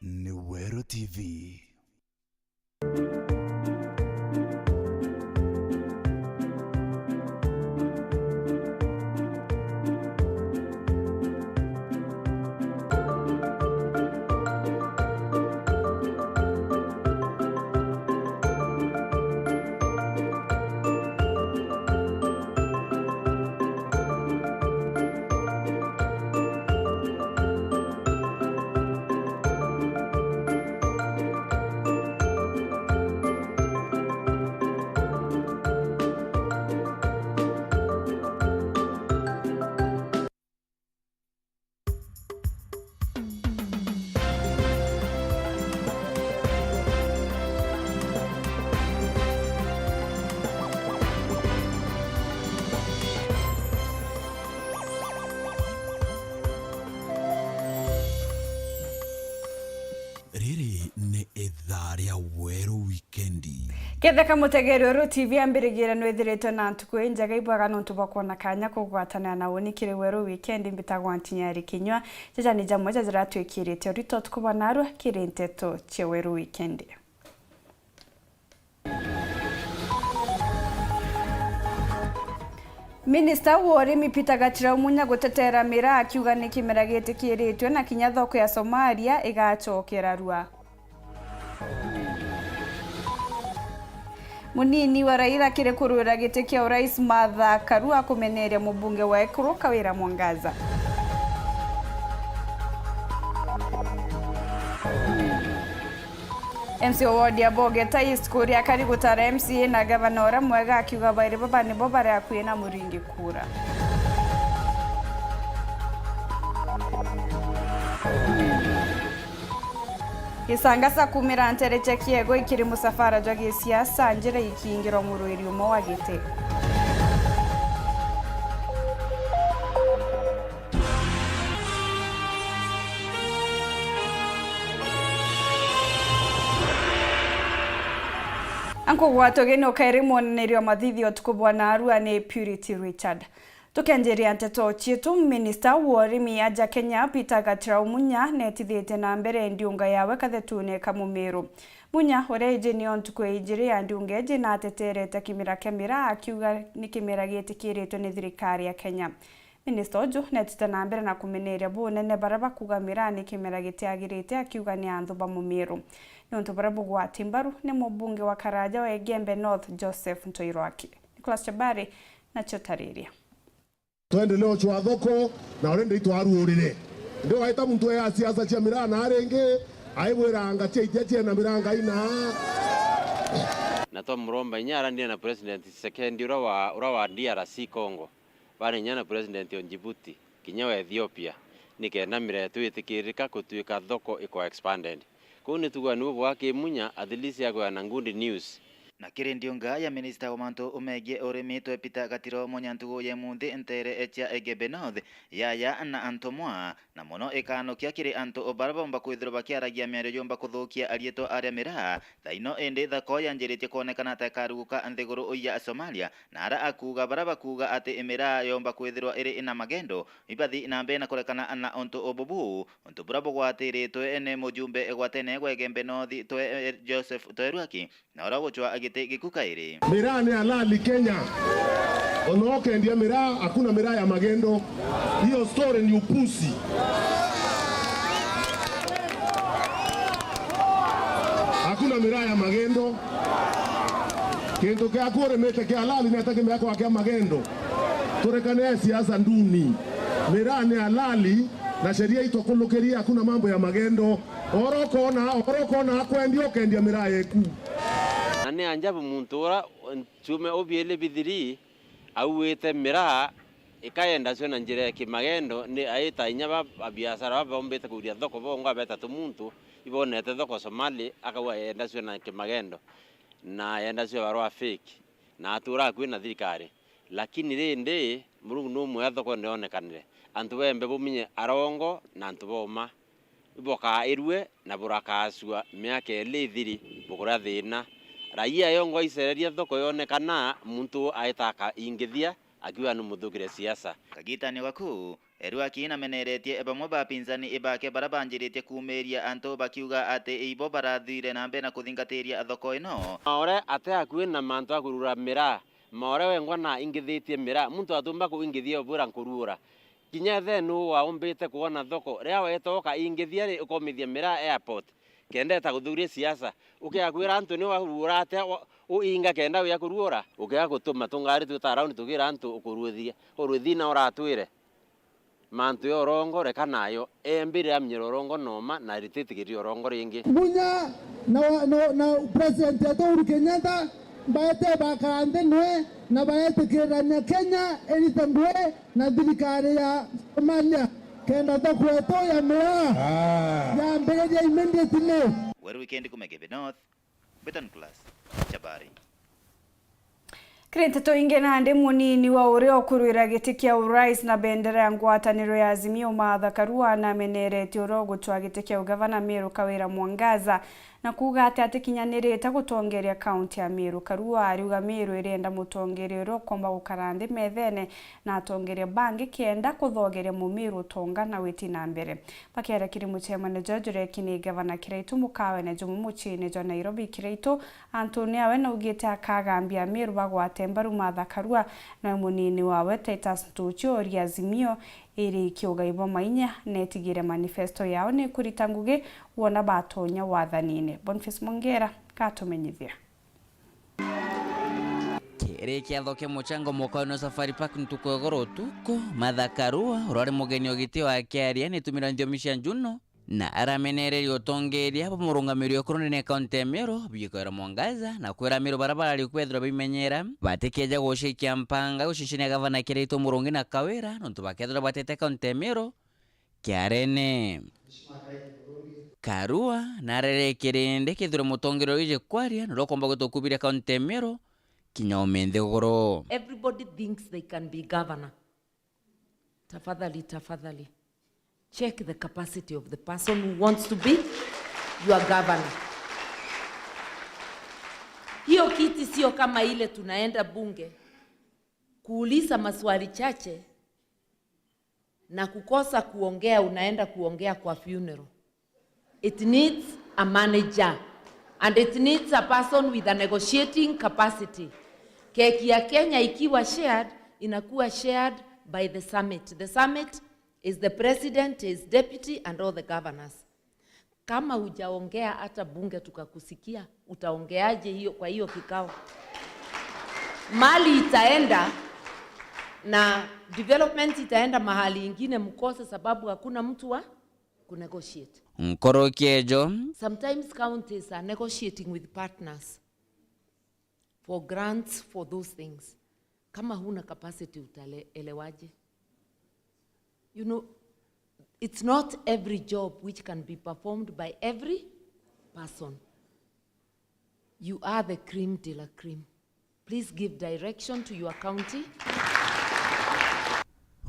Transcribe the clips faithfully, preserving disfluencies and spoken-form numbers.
Ni Weru T V. Riri ni ithaa ria Weru Wikendi. Ketheka mutegeri Weru T V ambirigire nwithiritwe na ntuku injega, ibwega nontu bwa kwona kanya kugwatanira na uni kiri Weru Wikendi. Mbitagwa Ntinyari Kinyua. Jaja ni jamwe ja jira twikirite urito tukuba narua kiri nteto cia Weru Wikendi. Minista wa urimi Peter Gatirau Munya gutetera miraa akiuga ni kimera gitikiritwe na kinya thoko ya Somalia igacokerarua. Munini wa Raila kiri kurwira giti kia urais Martha Karua kumeneria mubunge wa Ekuru Kawira Mwangaza. M C A wa ward ya Bogeta East kuria akari gutara M C A na gavana uria mwega akiuga bairi baba nibo bari akui na Muringi kura. Gisanga cia kumira ntere cia kiego ikiri musafara jwa gisiasa njira ikingirwa murwiri umwe wa giti. Ankugwata ugeni ukairi mwonanirio wa mathithio utuku bwa narua ni Purity Richard. Tukenjiria nteto cietu, minista wa urimi aja Kenya Peter Gatirau Munya netithitie na mbere ndiunga yawe kathetune ka Mumiru. Munya, uria iji nio ntuku ya ijiri ya ndiunga iji, nateterete kimira kia miraa akiuga ni kimira gitikiritwe ni thirikari ya Kenya. Minista uju netite na mbere na kumeneria bunene baria bakuuga miraa ni kimera gitiagirite, akiuga ni anthu ba Mumiru, niuntu baria bugwati mbaru ni mubunge wa Karaja wa Igembe North, Joseph Ntoirwaki. Nicholas Chabari nacio tariria. Twendelee ucwa thoko na uria ndi twaruurire. Ndi waita muntu ya siasa cia miraa na ringi aibwira anga cia itia ciena miraa ngai na. Na twamuromba inya arandie na President Tshisekedi ura wa, ura wa D R C Congo. Bari inya na President o Djibouti, kinya wa Ethiopia, nikenda miraa yetu itikirika kutuika thoko ikwa expanded. Kuu ni tuga nibu bwa kimunya, at least akwira na good news. Na kiri ndiunga ya minista wa mantu umegie urimi twe Peter Gatiro Munya ntugu ya imunthi ntere cia Igembe North, yaya na Antomwa, na mono ikanukia kiri antu o baria baumba kwithirwa bakiaragia miario yumba kuthukia arietwa aria miraa. Thaa ino indi thoko yanjiritie kwonekana ta ikaruguka nthiguru ya Somalia, na ara akuuga baria bakuuga ati miraa yomba kwithirwa iri na magendo, ibathi na mbere na kurekana na untu ububu, untu buria bugwatiritwe ni mujumbe gwa tene gwa Igembe North twe, Joseph Toeruaki, na uria gucwa giti giku kairi. Miraa ni halali Kenya. Ona ukendia miraa, hakuna miraa ya magendo. Hiyo story ni upuzi. Hakuna miraa ya magendo. Kintu kiaku urimite kia halali ni ata kimea kwa kia magendo? Turekane siasa nduni. Miraa ni halali na sheria itwakunukiria, hakuna mambo ya magendo. Oro ukona, oro ukona akwendia, ukendia miraa yeku. Na ni ajabu muntu ura nchume ubiili bithiri auite miraa ikayendacua na njira ya kimagendo, ni aita inya ba, abiashara baba baumbite kuria thoko bongwa beta tumuntu, ibonete thoko Somali, akauga yendacua na kimagendo, na yendacua barua fake, na atura akui na thirikari. Lakini rindi, Murungu numwega thoko nionekanire. Antu bembe buminye arongo na antu boma. Ibokairue na burakaacua miaka ili ithiri, bukuria thina. Raia yongwa aicereria thoko yonekana, muntu aita akaingithia, akiuga ni muthukire siasa. Kagitani gaku, Riu akinameneretie bamwe ba apinzani bake bara banjiritie kuumiria antu bakiuga ati ibo barathire na mbere na kuthingatiria thoko ino. Maore ate akui na mantu a kurura miraa. Maore wengwa na ingithitie miraa. Muntu atumba kuingithia ubwira nkuruura. Kinya ethe nu waumbite kwona thoko. Riria wetoka ingithia ri ukomithia miraa airport. Kenda eta kuthuria siasa. Ukiakwira antu ni waruura atia wa- uinga kenda wia kuruura. Ukiga gutuma tungari twita around tugira antu ukuruthia. Uruthi na uratwire. Mantu ya urongo reka nayo. Embire amenyera urongo noma na rititikiria urongo ringi. Munya na, wa- na, na President yetu Uhuru Kenyatta mbaete bakara nthi nwe na baetikirania Kenya irite ngui na thirikari ya Somalia kenda thoko yetu ya miraa Ah. yambiriria immediately. Weru wikendi kuma Kibi North, Betan Class, Chabari. Kiri nteto ingi nandi, munini wa uria ukurwira giti kia urais na bendera ya ngwataniro ya Azimio Martha Karua nameneretie uria ugucwa giti kia ugavana Meru Kawira Mwangaza na kuuga ati atikinyanirite gutongeria kaunti ya Meru. Karua ariuga Meru irienda mutongeria uria ukomba gukara nthi methene na atongeria bangi kenda kuthogeria Mumiru utonga na witi na mbere. Bakiaria kiri mucemanio juria jureki ni Gavana Kiraitu mukawene jumwe muciini jwa Nairobi, Kiraitu antuni awe naugite akagambia Amiru bagwate mbaru Martha Karua nawe munini wawe Titus Ntuchi uri Azimio iri kiuga ibo mainya netigire manifesto yao ni kurita ngugi wona batonya wathanine. Boniface Mwongera gatumenyithia. Kiri kiatho kia muchango mukaone Safari Park ntuku ya igoro utuku, Martha Karua urari mugeni o giti wa kiaria nitumira nthiomi cia Juno na aramenereria utongeria bwa murungamiri ukuru ndene ya kaunti ya Meru, Bwikawira Mwangaza, na kwira Amiru bara barari kwethirwa baimenyera batikeja gucikia mpanga gucincania gavana Kiraitu Murungi na Kawira nontu bakethirwa batete kaunti ya Meru kiarene. Karua narere kirindi kethirwe mutongeria uju kwaria nuria ukomba gutukubiria kaunti ya Meru kinya ume nthiguru. Everybody thinks they can be governor. Tafadhali, tafadhali. Check the capacity of the person who wants to be your governor. Hiyo kiti sio kama ile tunaenda bunge kuuliza maswali chache na kukosa kuongea, unaenda kuongea kwa funeral. It needs a manager and it needs a person with a negotiating capacity. Keki ya Kenya ikiwa shared, inakuwa shared by the summit. The summit is the president, his deputy and all the governors. Kama hujaongea hata bunge tukakusikia, utaongeaje hiyo kwa hiyo kikao? Mali itaenda na development itaenda mahali ingine mkose, sababu hakuna mtu wa kunegotiate. Nkoroki ejo. Sometimes counties are negotiating with partners for grants, for those things. Kama huna capacity utalewaje? You know, it's not every job which can be performed by every person. You are the cream de la cream. Please give direction to your county.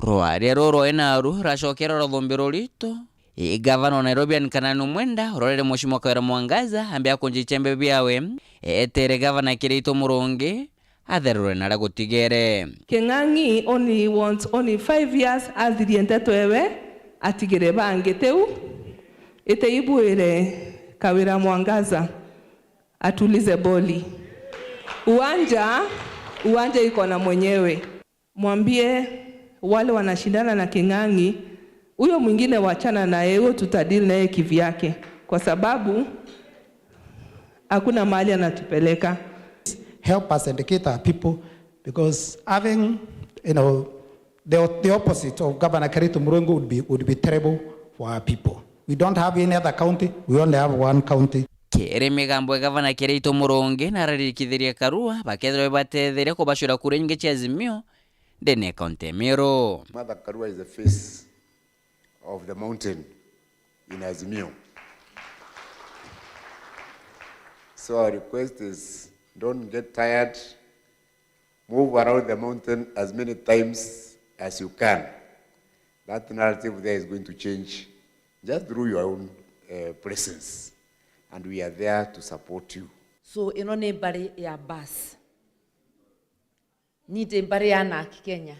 Rwaria ruu rwai naru racokera rwa thumbi ruritu. Ii gavana wa Nairobi Anne Kananu Mwenda urorere Mheshimiwa Kawira Mwangaza ambia kunja ichembe biawe, eetere gavana Kiraitu Murungi atherure naria gutigere. King'ang'i only wants only five years athirie nteto ewe atigire bangi tiu itiibwire Kawira Mwangaza atulize boli. Uwanja, uwanja iko na mwenyewe. Mwambie wale wanashindana na King'ang'i, huyo mwingine wachana na yeye, huyo tutadeal na yeye kivyake, kwa sababu hakuna mahali anatupeleka. Help us educate our people because having, you know, the, the opposite of Governor Kiraitu Murungi would be, would be terrible for our people. We don't have any other county, we only have one county. Kiri migambo ya gavana Kiraitu Murungi na ararikithirie Karua bakethirwa ibatetheria kubacura kura ingi cia Azimio ndene ya kaunti ya Meru. Martha Karua is the face of the mountain in Azimio. So our request is don't get tired. Move around the mountain as many times as you can. That narrative there is going to change just through your own uh, presence. And we are there to support you. So ino ni mbari ya bus. Ni ndi mbari ya Narc Kenya.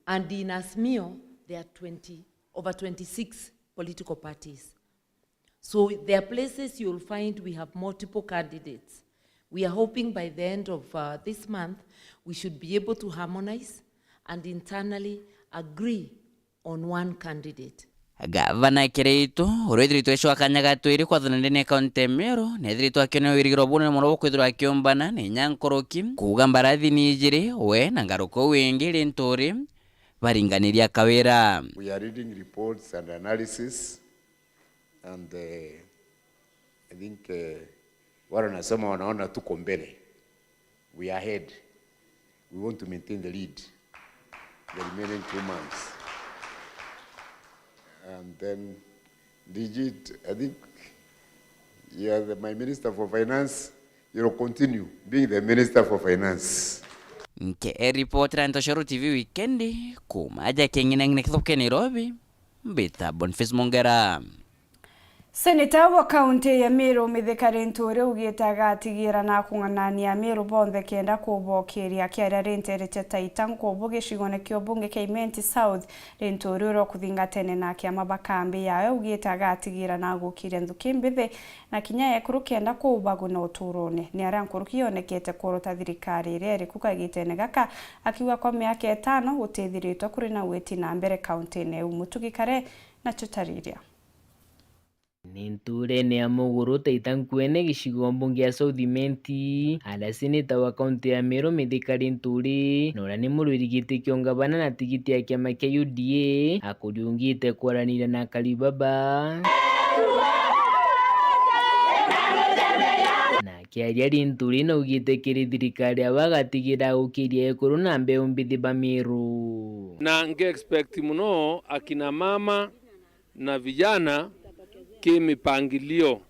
And in Azimio, There are twenty, over twenty-six political parties. So there are places you'll find we have multiple candidates. We are hoping by the end of, uh, this month, we should be able to harmonize and internally agree on one candidate. Gavana Kiraitu, uria withiritwe ecwa kanya ga twiri kwathana ndene ya kaunti ya Meru, nethiritwe akionea wirigiro bunene mono bwa kwithirwa akiumbana na inya nkuruki, kuuga mbarathi ni ijiri, we na ngaruka uu ingi Linturi baringaniria kawira. We are reading reports and analysis, and, eh, I think, eh, wale wanasema wanaona tuko mbele, we are ahead. We want to maintain the lead the remaining two months. And then, Digit, I think you are the, my Minister for Finance. You will continue being the Minister for Finance. Nke e ripoti ra Ntoshoro T V wikendi, kuuma aja King'inang'ina kithuki Nairobi, mbita Boniface Mongera. Seneta wa kaunti ya Meru Mithika Linturi augite agatigira na kung'anania Ameru bonthe kenda kubokiria. Akiaria ri nteere cia Taita Nkubu gicigone kia ubunge kia Imenti South, Linturi uria ukuthingatene na kiama ba kambi yawe augite agatigira na gukiria nthuki mbithi na kinya ekuru kenda kuubaguna uturone. Ni aria nkuruki yonekete kworota thirikari iria iriku kagitene gaka, akiuga kwa miaka itano gutithiritwe kuri na witi na mbere kauntine iu. Mutugi Kare nacio tariria. Ni ntuurene ya Muguru Taita Nkuene gicigo mbunge ya South Imenti, aria seneta wa kaunti ya Meru Mithika Linturi, na uria ni murwiri giti kia ungavana na tigiti ya kiama kia U D A, akuriungite kwaraniria na akari baba. Na akiaria Linturi naugite kiri thirikari awe agatigira gukiria ekuru na mbeu mbithi ba Meru. Na nge expect muno akina mama na vijana ki mipangilio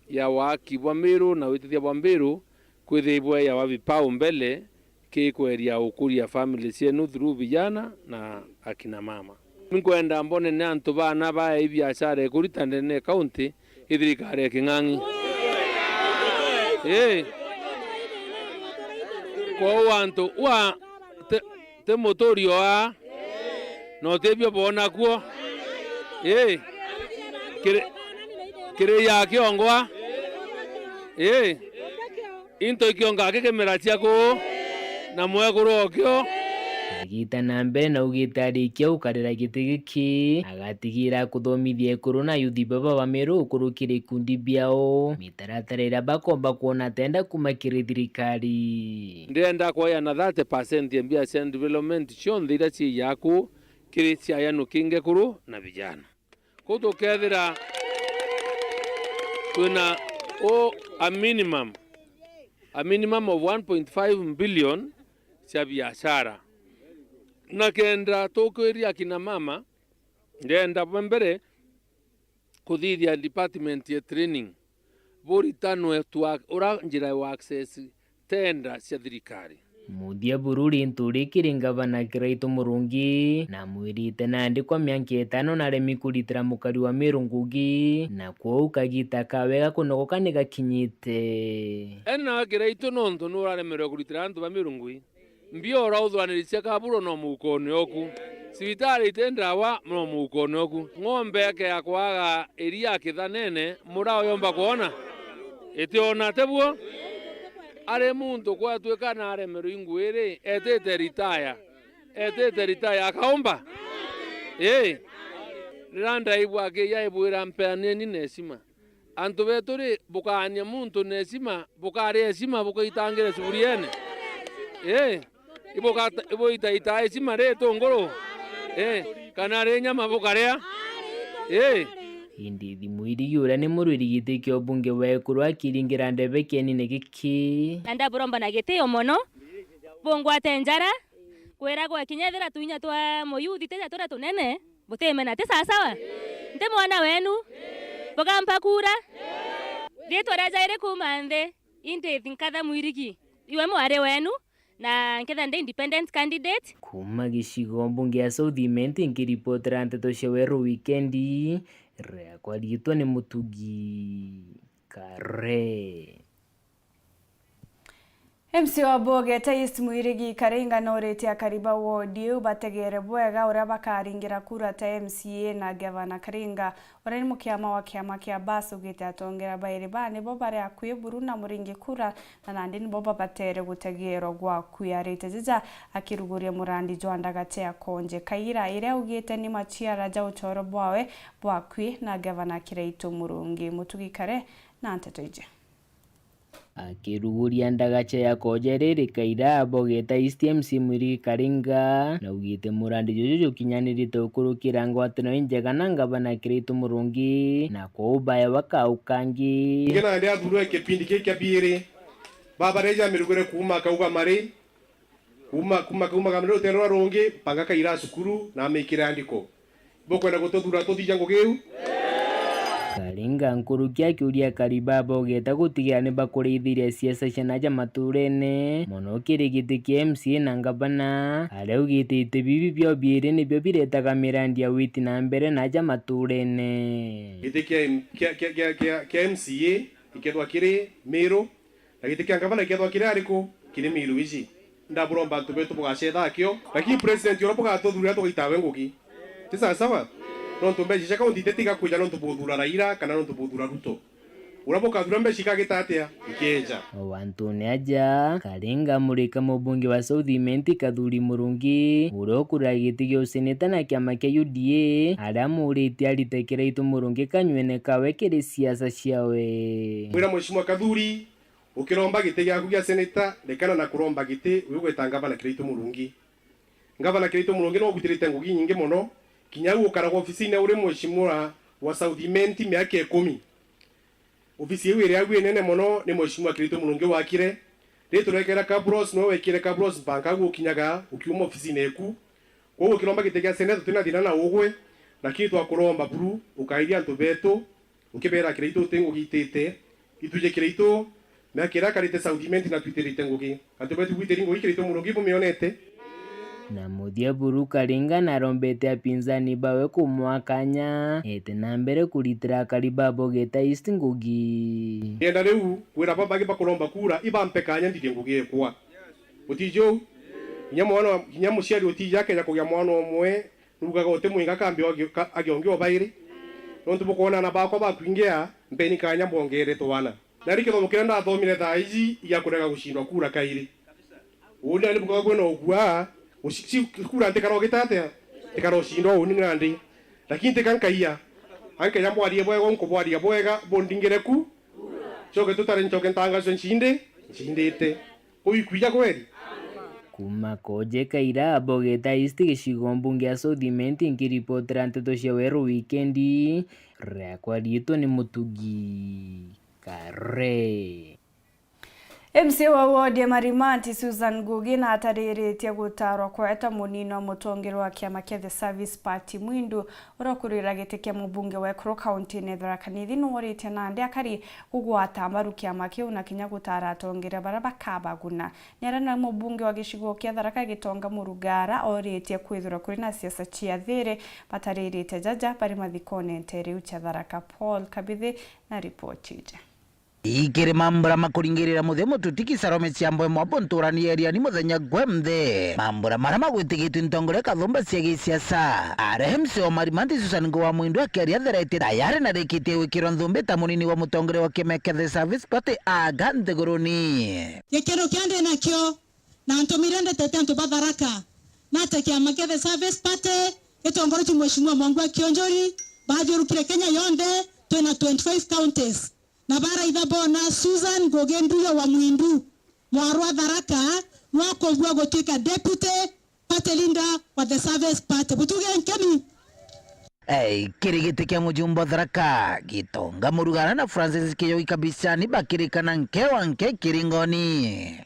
ya waaki bwa Meru na witithia bwa Meru kwithirwa ibweejawa vipaumbele ki kweria ukuria family cienu through vijana na akina mama. Nkwenda mbone ni antu baana bae biashara ikurita ndene ya kaunti i thirikari ya King'ang'i. Ii. Kwou antu ua ti, ti muturi o aa, na utibio boona kuo. Ii. Kiri, kiri ya kiongwa. Ii. Into ikionga akikimera cia kuu, na mwekuru okio. Agita na mbere na augite arikia gukarira giti giki, agatigira kuthomithia ekuru na ayuthi baba ba Meru ukurukira ikundi biao, mitaratara iria bakomba kwona tenda kuma kiri thirikari. Ndirenda kweana thirty percent ya mbia cia development cionthe iria ciijaga kuu kiri ciayanu kingi ekuru na vijana. Kuu tukethira twina u, a minimum, a minimum of one point five billion cia biashara. Na kenda tukwiria akina mama, ndenda bwa mbere kuthithia department ya training, buritanwe tu a, ura njira ya access tenda cia thirikari. Muthia buru Linturi kiri ngavana Kiraitu Murungi, na amwirite nandi kwa miaka itano naremi kuritira mukari wa Meru ngugi, na kwou kagita kawe ga kunogoka ni gakinyite. Ena Kiraitu nontu nuraremerwe kuritira antu ba Meru ngugi. Mbio urauthwaniricia kaburo no muukone oku. Cibitari iti ndawa no muukone oku. Ng'ombe eke ya kwaga iria kithanene, mura uyomba kwona? Itiona, ti buo? Ari muntu kwatuika naremerwe ingui ri, etite ritaya. Etite ritaya, akaumba? Ii. Riria ndaigua akiya ibwira, mpeaneni na heshima. Antu betu ri, bukaania muntu na heshima, bukaria heshima, bukaitangire ciburiene? Ii. Ibugata, ibuitaita heshima ri itunguru? Ii. Kana ri nyama bukaria? Ii. Indi Thimwirigi uria ni murwiri giti kia ubunge wa ekuru akiringira ndebe kienine giki. Na ndaburomba na gitio mono, bungwate njara, kwiragwa kinya ethira tuinya twa muyuthi tija turia tunene, butimena, ti sawasawa? Nti mwana wenu? Bugampa kura? Riitwa ria jairi kuuma nthi, indi nkatha Mwirigi, iwe mwari wenu, na nketha ndi independent candidate. Kuuma gicigo mbunge ya South Imenti, nkiripotera nteto cia Weru Wikendi, riakwa riitwa ni Mutugi Kare. M C A wa Bogeta East Mwirigi Karinga nooritie akari ba wodi iu bategeere bwega uria bakaringira kura ta M C A na Gavana Karinga, uria ni mukiama wa kiama kia Bas, ugite atongera bairi baa nibo bari akui buru na muringi kura, na nandi nibo babatere gutegeerwa gwa akui. Arite jaja akiruguria murandi jwa ndagacha ya Konje Kaira, iria augite ni machiara ja uchoro bwawe bwa akui na Gavana Kiraitu Murungi. Mutugi Kare na nteto iji. Akiruguria ndagacha ya Konje riri Kaira, Bogeta East M C A Mwirigi Karinga naugite murandi juju jukinyanirite ukurukira ngwatano injega na Ngavana Kiraitu Murungi, na kwou baewa kau kangi. Ingi nandi athurwe kipindi kii kia biiri, babareja mirugure kuuma akauga mari, kuuma, kuuma, kuuma kamene rutere rwa rungi, mpaka Kaira cukuru na amikire andiko. Bukwenda gututhura tuthija ngugi iu? Karinga nkuruki akiuria akari baa Bogeta gutigira ni bakurithiria siasa cia naja maturene, mono kiri giti kia M C A na ngavana, aria augite iti bibi bio biiri nibio biretaga mirandi ya witi na mbere naja maturene. Giti kia M-, kia, kia, kia, kia, kia M C A ikethwa kiri Miru, na giti kia ngavana gikethwa kiri ariku? Kiri Miru iji. Ndaburomba antu betu bugacetha akio, lakini president uria bugatuthuurira tugaitawe ngugi. Ti sawa sawa? Nontu mbeca cia kaunti ititiga kwija nontu buguthura Raila kana nontu buguthura Ruto. Uria bukathura mbeca ikagita atia? Ikeja. O antune aja, Karinga amurika mubunge wa South Imenti Kathuri Murungi, uria ukuraga giti gia useneta na kiama kia U D A, aria amuritie arite Kiraitu Murungi kanyuene kawe kiri siasa ciawe. Wira Mheshimiwa Kathuri, ukiromba giti giaku gia seneta, rekana na kuromba giti wi gweta ngavana Kiraitu Murungi. Ngavana Kiraitu Murungi no ugutirite ngugi nyingi mono, kinya au ukaraga ofisine uri mheshimiwa wa South Imenti miaka ikumi. Ofisi iu iri au inene mono ni Mheshimiwa Kiraitu Murungi wakire. Riu turekera Kabros, niwe wekire Kabros mpaka au ukinyaga ukiuma ofisine eku. Kwou ukiromba giti gia seneta tutina thina na ugwe, lakini twakuromba buru ukairia antu betu, ukibera Kiraitu uti ngugi itite, itwije Kiraitu miaka iria akarite South Imenti na twitirite ngugi. Antu betu bwitiri ngugi Kiraitu Murungi bumionete? Na muthia buru Karinga narombete apinzani bawe kumwa kanya ete na mbere kuritira akari ba Bogeta East ngugi. Ndienda riu kwira baba bangi bakuromba kura ibampe kanya nthithie ngugi ekwa. Utiji uu? Kinya mwana, kinya muciari utiji akeja kugia mwana umwe, nugaga uti mwinga kambe agi-, ka-, agi ungi o bairi. Nontu bukwona ana bakwa bakwingia, mpeni kanya mbongere twana. Nari kithomo kiria ndathomire thaa iji gia kurega gucindwa kura kairi. Uuni ani bukaga kwina ugua, guci-, ci-, kura ntikara ugita atia? Ntikara ucindwa uuni nandi. Lakini ntika nkaia. Ankeja mbwarie bwega, nkubwaria bwega, bundingire ku. Ncoke tutare ncoke ntangazwe ncindi, ncindite. Uikwija kweri? Kuma Konje Kaira, Bogeta East, gicigo mbunge ya South Imenti, nkiripotera nteto cia Weru Wikendi, riakwa riitwa ni Mutugi Kare. M C A wa wodi ya Marimanti, Susan Ngugi, natariritie gutaarwa kweta munini wa mutongeria wa kiama kia The Service Party, Mwindu, uria ukurira giti kia mubunge wa Ekuru kaunti-ini ya Tharaka Nithi, nuuritie nandi akari kugwata mbaru kiama kiu na kinya gutaara atongeria baria bakabaguna. Niaria na mubunge wa gicigo kia Tharaka Gitonga Murugara, ooritie kwithirwa kuri na siasa cia thiri bataririte jaja bari mathikone nteere iu cia Tharaka. Paul Kabithi na ripoti iji. Ikiri mambura makuringirira muthia mututiki Salome Ciambo e mwabo nturani eriani muthenya gwe nthe. Mambura maria magwitigitwe ntongoria kathumba cia gisiasa. Are M C A wa Marimanti Susan Ngugi wa Mwindu akiaria atheretie tayari na rikitie gwikirwa nthumbi ta munini wa mutongoria wa kiama kia The Service Party aga nthiguruni. Gikeno kia ndi nakio na antu miria ndetete antu ba Tharaka, nate kiama kia The Service Party gitongoretue Mheshimiwa Mwangi wa Kionjori, bathiurukire Kenya yonthe, twina twenty-five counties. Na baraitha boona Susan Ngugi Nduya wa Mwindu, mwarwa Tharaka, nwa kubua gutuika deputy party leader wa The Service Party. Butuge nkeni. Ei, kiri giti kia mujumbe wa Tharaka, Gitonga Murugara na Francis Kijogi Kabisani bakirikana nkewa nke kiringoni.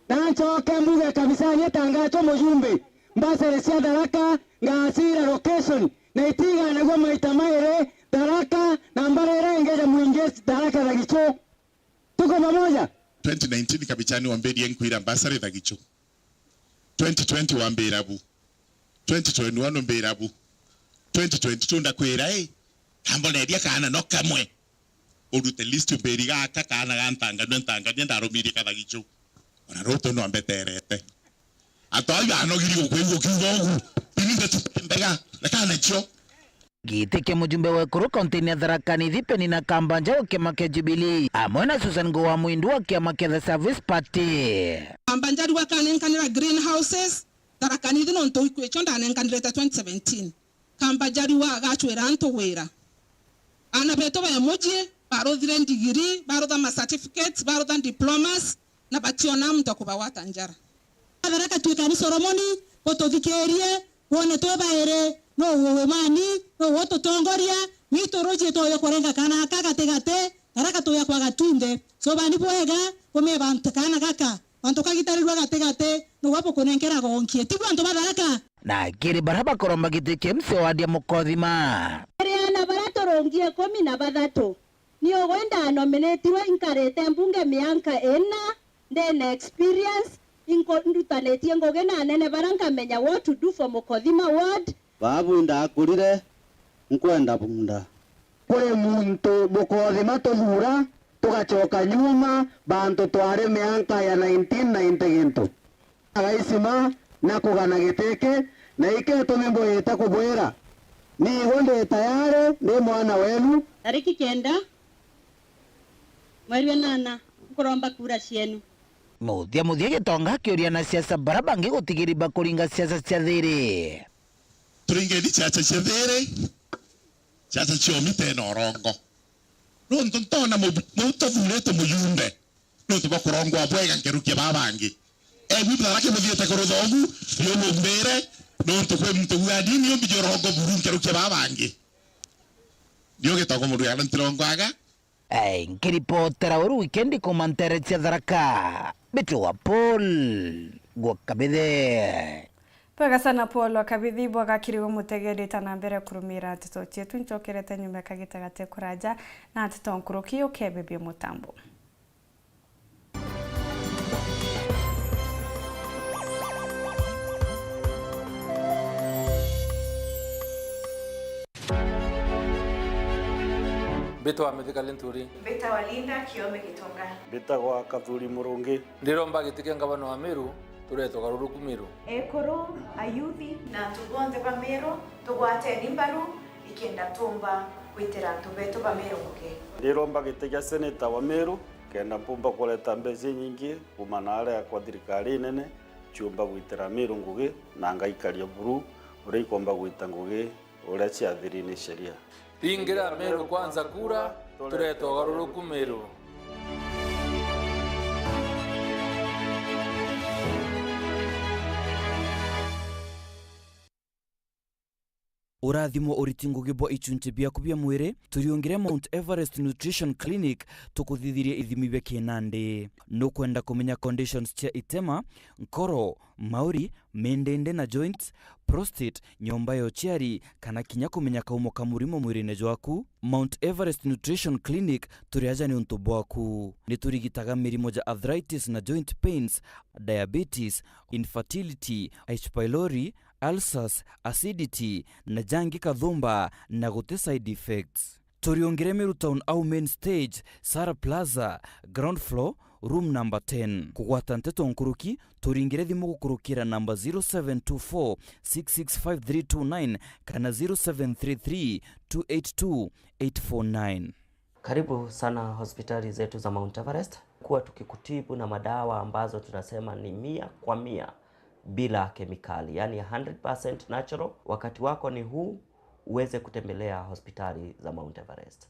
Na ncoke mbuge Kabisani etangatwe mujumbe, mbasari cia Tharaka, ngacira location, na itiganagua maita mairi, Tharaka, na mbara iria ingi ya mwingi, Tharaka Thagichu. Tuko pamoja? Twenty nineteen Kabichani wambirie nkwira mbasari Thagichu. Twenty twenty wambira bu. Twenty twenty-one umbira bu. Twenty twenty-two ndakwira, "Ii, amboneria kaana no kamwe." Urute list umbiri gaka kaana ga ntanganue, ntanganue, ndarumirie ka Thagichu. Ona Ruto no ambeterete. Antu au anogiri gukwigua ukiuga ugu, ini ndeto mbega, reka nacio. Giti kia mujumbe wa ekuru kaunti-ini ya Tharaka Nithi, Penina Kambanja wa kiama kia Jubilee, amwe na Susan Nguu wa Mwindu wa kiama kia The Service Party. Kambanja riu akanenkanira greenhouses, Tharaka Nithi nontu ikwicio ndanenkanire ta twenty seventeen. Kambanja riu agacwira antu wira. Aana betu ba mucii baruthire ndigiri, barutha ma certificates, barutha diplomas, na bationa muntu wa kubagwata njara. Tharaka twikari Solomoni, ututhikirie, wone twi bairi, nuu wi mani, nuu ututongoria, witu ruji tuuja kurenga kaana gaka gatigati, Tharaka tuuja kwaga twinthe. Cubani bwega, kumie bantu kaana gaka, bantu kagitarirua gatigati, nuu bukunenkera gonkie. Tigwe antu ba Tharaka. Na kiri baria bakoromba giti kia M C A ward ya Mukothima. Kiri aana baria turungi ikumi na bathatu, ni ugwe ndanominatirwe inkarite mbunge mianka ina, ndina experience, inko-, ndutanitie ngugi na anene baria nkamenya what to do for Mukothima ward. Babu ndakurire nkwenda bunda. Kuri muntu Mukothima tuthura, tugacoka nyuma, bantu twari mianka ya nineteen ninety gintu. Agaisima na kugana gitiki, na ikio itumi mbwite kubwira, niigwe ndi tayari, ndi mwana wenu. Tariki kenda, mweri wa nana, nkuromba kura cienu. Muthia muthia Gitonga akiuria na siasa baria bangi gutigiri bakuringa siasa cia thiri. Turingeni siasa cia thiri, siasa cia umite na urongo. Nontu ntona mu-, mu-, tuthuurite mujumbe nontu bwa kurongwa bwega nkuruki ya baa bangi. Egwi butharaki buthiite kurutha ugu, biumumbire, nontu kwi muntu wa dini umbi jorongwa buru nkuruki ya baa bangi. Nio gitagwa mundu ya ntirongwaga. Ai, nkiripotera uru wikendi kuuma ntere cia Tharaka, Mbitwa Paul gwa Kabithe. Bwega sana Paul wa Kabithi, bwega kiri we mutegeri ta na mbere kurumira nteto cietu. Ncokerete nyuma kagita gate kuraja na nteto nkuruki ukebebia mutambo. Mbitwa Mithika Linturi. Mbitagwa Linda Kiome Gitonga. Mbitagwa Kathuri Murungi. Ndiromba giti kia ngavana wa Meru, turete ugaruruku Meru. Ekuru, ayuthi, na antu bonthe ba Meru, tugwateni mbaru, ikenda tumba gwitira antu betu ba Meru ngugi. Ndiromba giti kia seneta wa Meru, kenda mpumba kureta mbeca inyingi kuuma na aria kwa thirikari inene, ciumba gwitira Meru ngugi, na ngaikaria buru uria ikomba gwita ngugi uria ciathiri ni sheria. Ringira Meru Kwanza kura, turete ugaruruku Meru. Urathimo uriti ngugi bwa ichunchi biaku bia mwiri, turiungire Mount Everest Nutrition Clinic tukuthithirie ithimi bia kinandi. Nukwenda kumenya conditions cia itema, nkoro, mauri, mindindi na joints, prostate, nyomba ya uciari, kana kinya kumenya kaumo ka murimo mwirine jwaku? Mount Everest Nutrition Clinic turi aja niuntu bwaku. Ni turigitaga mirimo ja arthritis na joint pains, diabetes, infertility, H. pylori, ulcers, acidity, na jangi kathumba na guti side effects. Turiungire Meru Town au main stage, Sara Plaza, ground floor, room number ten. Kugwata nteto nkuruki, turingire thimu gukurukira namba zero seven two four six six five three two nine kana zero seven three three two eight two eight four nine. Karibu sana hospitali zetu za Mount Everest. Kuwa tukikutibu na madawa ambazo tunasema ni mia kwa mia bila kemikali, yani hundred percent natural. Wakati wako ni huu uweze kutembelea hospitali za Mount Everest.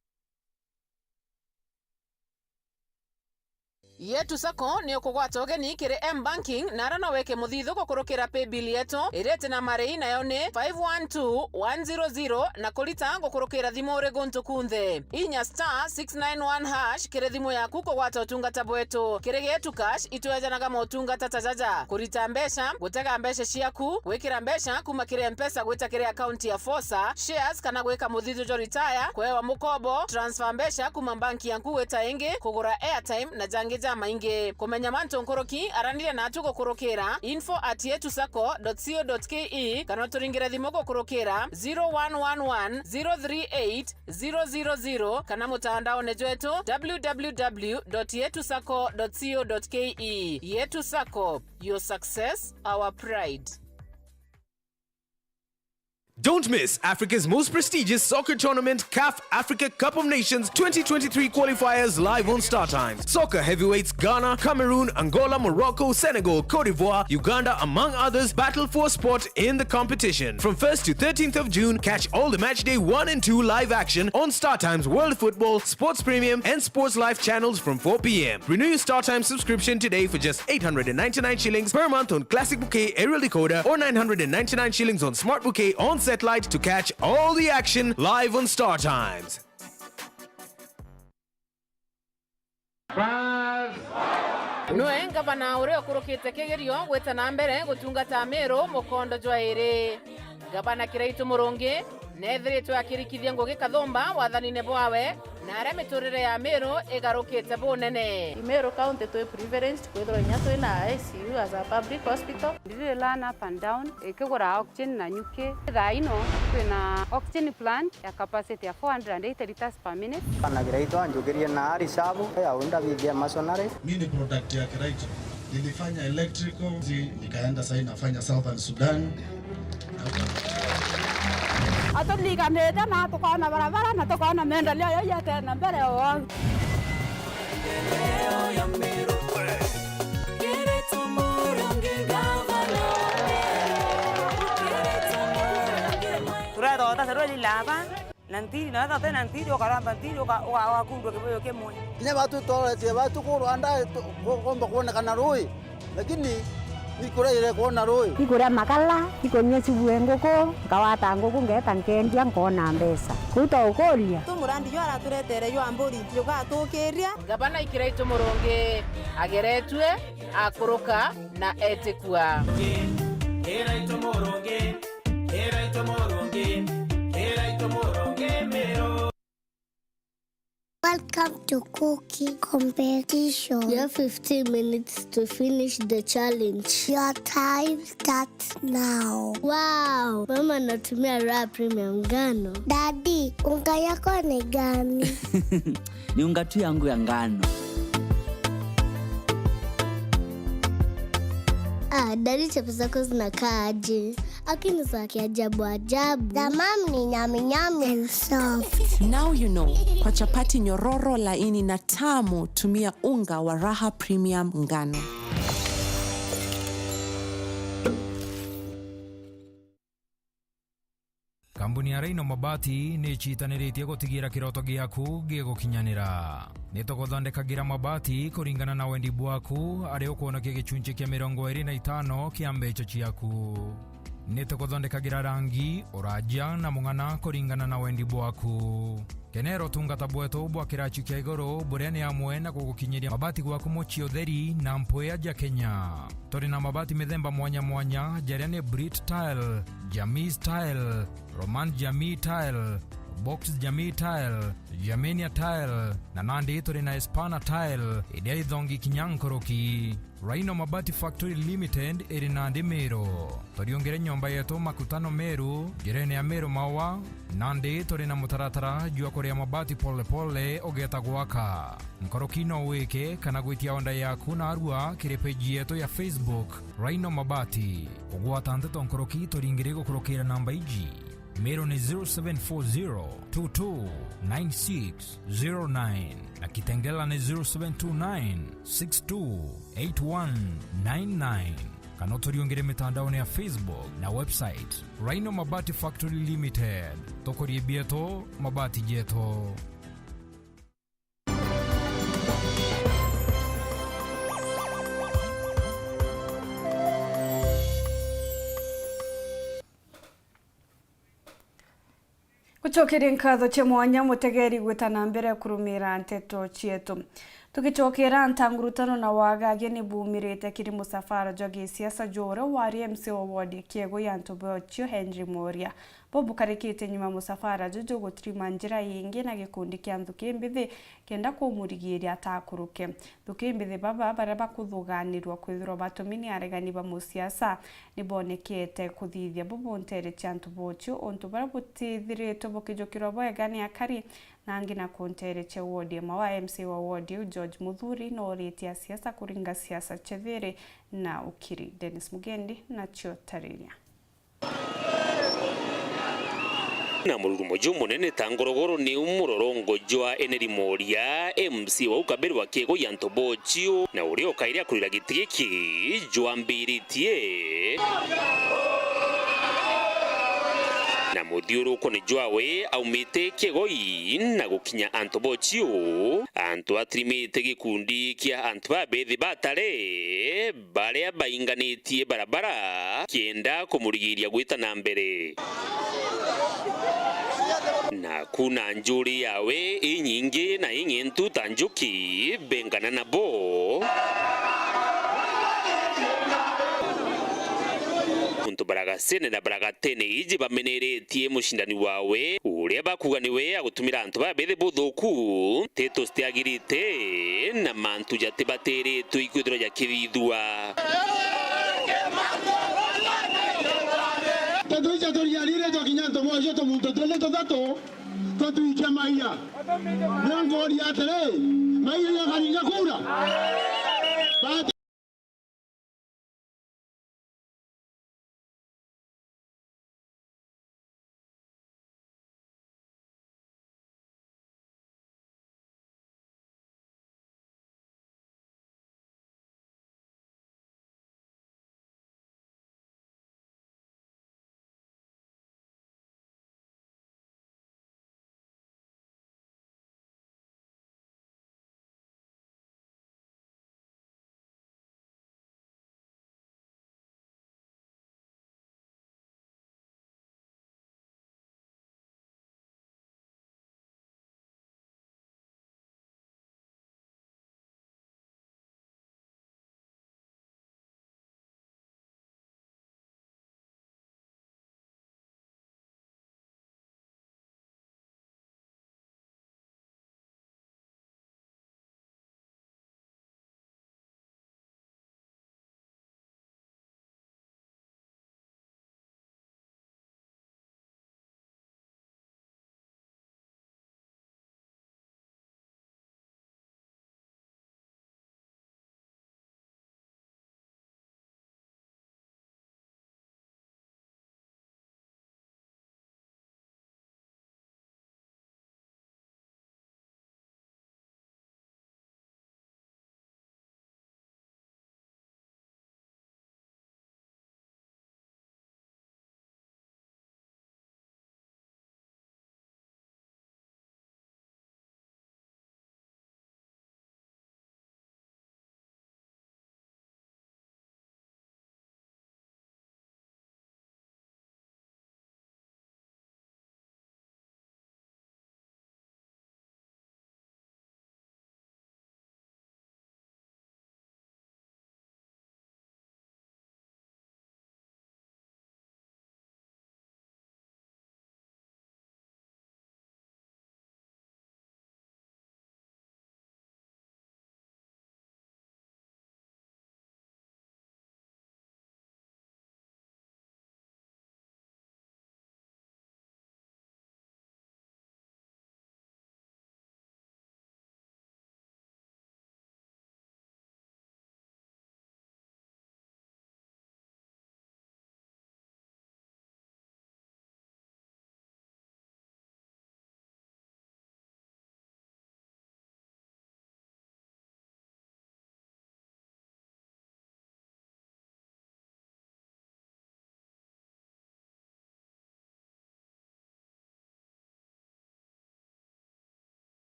Yetu Sacco ni ukugwata ugeni kiri M-Banking na ara no wike muthithu gukurukira paybill yetu iriti na marei, nayo ni five one two one zero zero, na kurita gukurukira thimu uri guntu kunthe. Inya star six nine one hash kiri thimu yaku kugwata utungata bwetu. Kiri Getu Cash, itwejanaga motungata ta jaja: kurita mbeca, gutega mbeca ciaku, gwikira mbeca kuma kiri M-Pesa gwita kiri akaunti ya Fosa, shares kana gwika muthithu jwa retire, kuewa mukobo, transfer mbeca kuma banki yaku gwita ingi, kugura airtime na jangi ja Maingi. Kumenya mantu nkuruki, araniria natu gukurukira info at yetusacco dot co dot ke kana uturingire thimu gukurukira zero one one one zero three eight zero zero zero kana mutandaone jwetu w w w dot yetusacco dot co dot ke. Yetu Sacco, your success, our pride. Don't miss Africa's most prestigious soccer tournament, CAF Africa Cup of Nations twenty twenty-three qualifiers, live on Star Times. Soccer heavyweights Ghana, Cameroon, Angola, Morocco, Senegal, Cote d'Ivoire, Uganda, among others, battle for a spot in the competition. From first to thirteenth of June, catch all the match day one and two live action on Star Times World Football, Sports Premium, and Sports Life channels from four p m. Renew your Star Times subscription today for just eight hundred and ninety-nine shillings per month on Classic Bouquet aerial decoder or nine hundred and ninety-nine shillings on Smart Bouquet on satellite to catch all the action live on Star Times. Nwe ngavana uria ukurukite kigerio gwita na mbere gutungata Meru mukondo jwa iri. Ngavana Kiraitu Murungi neethiritwe akirikithia ngugi kathumba wathanine bwawe, na aria miturire ya Meru igarukite bunene. Meru County twi privileged kwithirwa inya twi na I C U as a public hospital. Ndiri learn up and down, ikigura oxygen na nyuki. Thaa ino twina oxygen plant ya capacity ya four hundred and eighty liters per minute. Bana Kiraitu anjukirie na ari sabu ya unda bithia masonary. Mi ni product ya Kiraitu. Nilifanya electrical, zi-, nikaenda sasa nafanya Southern Sudan. Aturiganite na tukoona barabara na tukoona maendeleo yau yatena mbere o. Turethota serweli laba. Na ntiri, na wethira utina ntiri, ukaramba ntiri, uka-, uka-, ugakundwa kibuyu kimwe. Kinya batu tworetie batu kurwa nda tu-, ku-, kuumba kwonekana rui, lakini ni kuria ire kwona rui. Ikuria makala, ikunyua subu e nguku, nkawata nguku, ngeeta nkendia, nkoona mbeca. Kuu twaukuria. Tu murandi juu araturetere jwa mburi, jugatukiria. Ngavana Kiraitu Murungi ageretue, akuruka na etikua. Kiraitu Murungi. Welcome to cooking competition. You have fifteen minutes to finish the challenge. Your time starts now. Wow, mama anatumia Raha Premium ngano. Daddy, unga yako ni gani? Ni unga tu yangu ya ngano. Ah, daddy, chapo zako zinakaa aje? Lakini za kiajabu ajabu. The mom ni nyami nyami and soft. Now you know, kwa chapati nyororo, laini na tamu, tumia unga wa Raha Premium ngano. Kambuni ya Rhino Mabati ni icitaniritie gutigira kiroto giaku gigukinyanira. Ni tuguthondekagira mabati kuringana na wendi bwaku, aria ukwonokia gicunci kia mirongo iri na itano kia mbeca ciaku. Ni tuguthondekagira rangi, uraja na mung'ana kuringana na wendi bwaku. Kenera utungata bwetu bwa kiraci kia iguru, buria ni amwe na gugukinyiria mabati gwaku mucii utheri na mpwea ja Kenya. Turi na mabati mithemba mwanya mwanya, jaria ni Brit Tile, Jamii Tile, Roman Jamii Tile, Box Jamii Tile, Germania Tile, na nandi turi na Espana Tile, iria ithongi kinya nkuruki. Rhino Mabati Factory Limited iri nandi Meru. Turiungire nyomba yetu Makutano Meru, njirene ya Meru Maua, nandi turi na mutaratara jwa kuria mabati pole pole ugeeta gwaka. Nkuruki no wike kana gwitia order yaku narua kiri page yetu ya Facebook, Rhino Mabati. Kugwata nteto nkuruki turingire gukurukira namba iji. Meru ni zero seven four zero two two nine six zero nine na Kitengela ni zero seven two nine six two eight one nine nine. Kana uturiungire mitandaone ya Facebook na website, Rhino Mabati Factory Limited. Tukurie bietu, mabati jetu. Gucokeria nkatho cia mwanya mutegeri gwita na mbere kurumira nteto cietu. Tugicokera, ntangurutano na wagagia ni bumirite kiri musafara jwa gisiasa jwa uria wari M C wa ward ya Kiegu ya Ntobochio, Henry Moria. Bo bukarikite nyuma musafara juju gutirima njira ingi na gikundi kia nthuki mbithi kenda kumurigiiria atakuruke. Nthuki mbithi baba baria bakuthuganirua kwithirwa batumi ni aregani ba musiasa nibonekete kuthithia bubu nteere cia antu bocio untu buria butithiritwe bukijukirwa bwega ni akari na angi na kunteere cia wodi. Mwa wa M C A wa wodi iu George Muthuri nooritie asiasa kuringa siasa cia thiiri na ukiri. Dennis Mugendi nacio tariria. Na mururumo jumunene ta ngorogoro ni u murorongo jwa Eneri Moria, M C A wa u Kaberu wa Kiego ya Ntobochio, na uria ukairi akurira giti giki jwambiritie. Na muthiurukone jwawe aumite Kiegoi na gukinya Antobochio, antu atirimite gikundi kia antu babethi batare baria bainganitie barabara kienda kumurigiiria gwita na mbere. Na kuna njuri yawe inyingi na ing'entu ta njuki bengana nabo. Untu baragasene na baragatene iji bameneretie mucindani wawe, uria bakuga niwe agutumira antu babethi buthuku, nteto citiagirite na mantu jatibateretwe ikwithirwa jakithithua. Teto icio turiarire twakinya ntobo icio tumuntu twene tuthatu tutwikia maia. Niongoria atiri, maia jakaringa kura? Bati